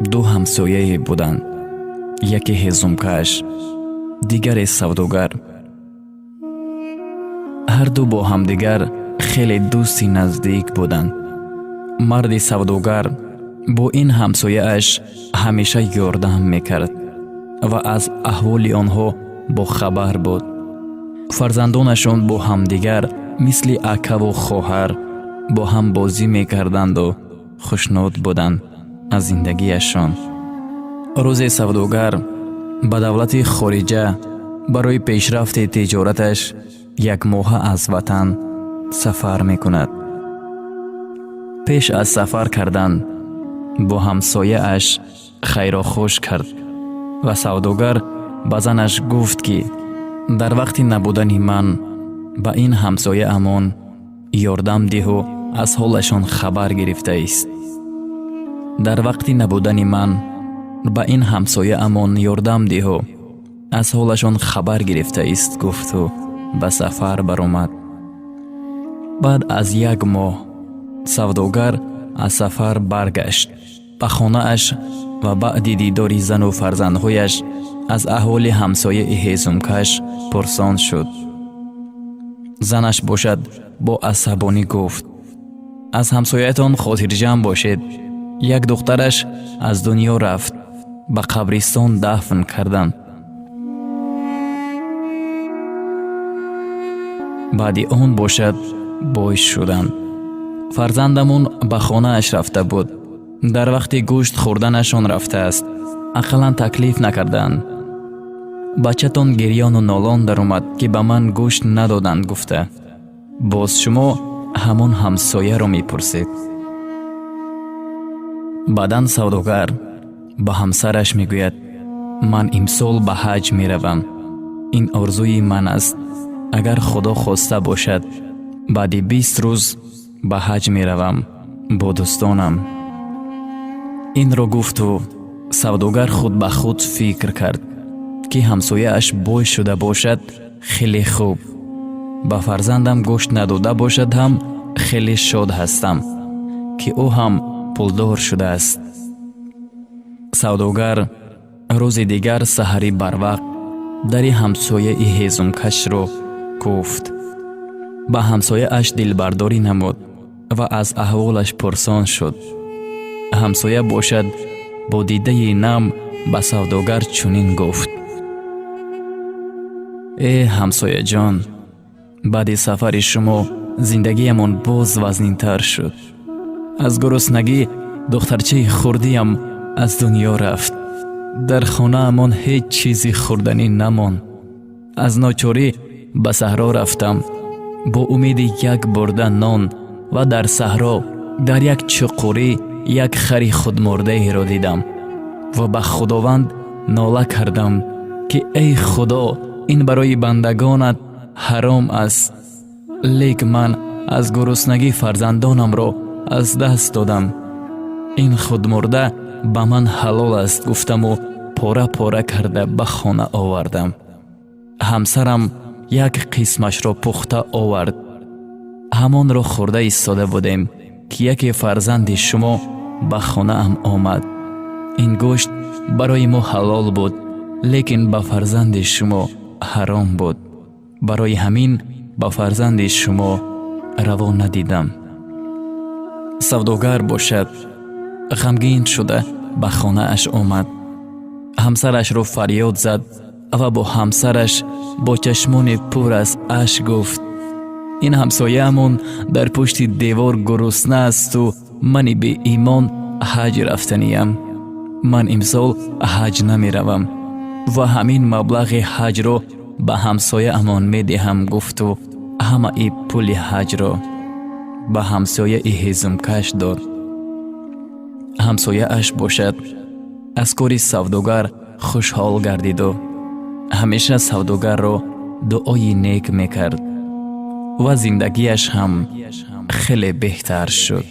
Ду ҳамсояе буданд: яке ҳезумкаш, дигаре савдогар. Ҳарду бо ҳамдигар хеле дӯсти наздик буданд. Марди савдогар бо ин ҳамсояаш ҳамеша ёрдам мекард ва аз аҳволи онҳо бохабар буд. Фарзандонашон бо ҳамдигар мисли акаву хоҳар бо ҳам бозӣ мекарданду хушнуд буданд аз зиндагиашон. Рӯзе савдогар ба давлати хориҷа барои пешрафти тиҷораташ якмоҳа аз ватан сафар мекунад. Пеш аз сафар кардан бо ҳамсояаш хайрохуш кард ва савдогар ба занаш гуфт, ки дар вақти набудани ман ба ин ҳамсояамон ёрдам диҳу аз ҳолашон хабар гирифтаист. Дар вақти набудани ман ба ин ҳамсояамон ёрдам диҳу аз ҳолашон хабар гирифтаист, гуфту ба сафар баромад. Баъд аз як моҳ савдогар аз сафар баргашт ба хонааш ва баъди дидори зану фарзандҳояш аз аҳволи ҳамсояи ҳезумкаш пурсон шуд. Занаш бошад, бо асабонӣ гуфт: «Аз ҳамсоятон хотирҷамъ бошед. Як духтараш аз дунё рафт, ба қабристон дафн карданд. Баъди он бошад бой шуданд. Фарзандамон ба хонааш рафта буд. Дар вақти гӯшт хӯрданашон рафтааст, ақаллан таклиф накарданд. Бачатон гирёну нолон даромад, ки ба ман гӯшт надоданд, гуфта. Боз шумо ҳамон ҳамсояро мепурсед». Баъдан савдогар ба ҳамсараш мегӯяд: «Ман имсол ба ҳаҷ меравам. Ин орзуи ман аст. Агар Худо хоста бошад, баъди 20 рӯз ба ҳаҷ меравам бо дӯстонам». Инро гуфту савдогар худ ба худ фикр кард, ки ҳамсояаш бой шуда бошад, хеле хуб, ба фарзандам гӯшт надода бошад ҳам, хеле шод ҳастам, ки ӯ ҳам пулдор шудааст. Савдогар рӯзи дигар саҳарӣ барвақт дари ҳамсояи ҳезумкашро кӯфт, ба ҳамсояаш дилбардорӣ намуд ва аз аҳволаш пурсон шуд. Ҳамсоя бошад, бо дидаи нам ба савдогар чунин гуфт: «Э, ҳамсояҷон, баъди сафари шумо зиндагиямон боз вазнинтар шуд. Аз гуруснагӣ духтарчаи хурдиям аз дунё рафт. Дар хонаамон ҳеҷ чизи хӯрданӣ намонд. Аз ночорӣ ба саҳро рафтам бо умеди як бурда нон ва дар саҳро дар як чуқурӣ як хари худмурдаеро дидам ва ба Худованд нола кардам, ки эй Худо, ин барои бандагонат ҳаром аст, лек ман аз гуруснагӣ фарзандонамро аз даст додам. Ин худмурда ба ман ҳалол аст, гуфтаму пора пора карда ба хона овардам. Ҳамсарам як қисмашро пухта овард. Ҳамонро хӯрда истода будем, ки яке фарзанди шумо ба хонаам омад. Ин гӯшт барои мо ҳалол буд, лекин ба фарзанди шумо ҳаром буд. Барои ҳамин ба фарзанди шумо раво надидам». Савдогар бошад, ғамгин шуда ба хонааш омад, ҳамсарашро фарёд зад ва бо ҳамсараш бо чашмони пур аз ашк гуфт: «Ин ҳамсояамон дар пушти девор гурусна асту мани беимон ҳаҷ рафтаниям. Ман имсол ҳаҷ намеравам ва ҳамин маблағи ҳаҷро ба ҳамсояамон медиҳам», гуфту ҳамаи пули ҳаҷро ба ҳамсояи ҳезумкаш дод. Ҳамсояаш бошад, аз кори савдогар хушҳол гардиду ҳамеша савдогарро дуои нек мекард ва зиндагиаш ҳам хеле беҳтар шуд.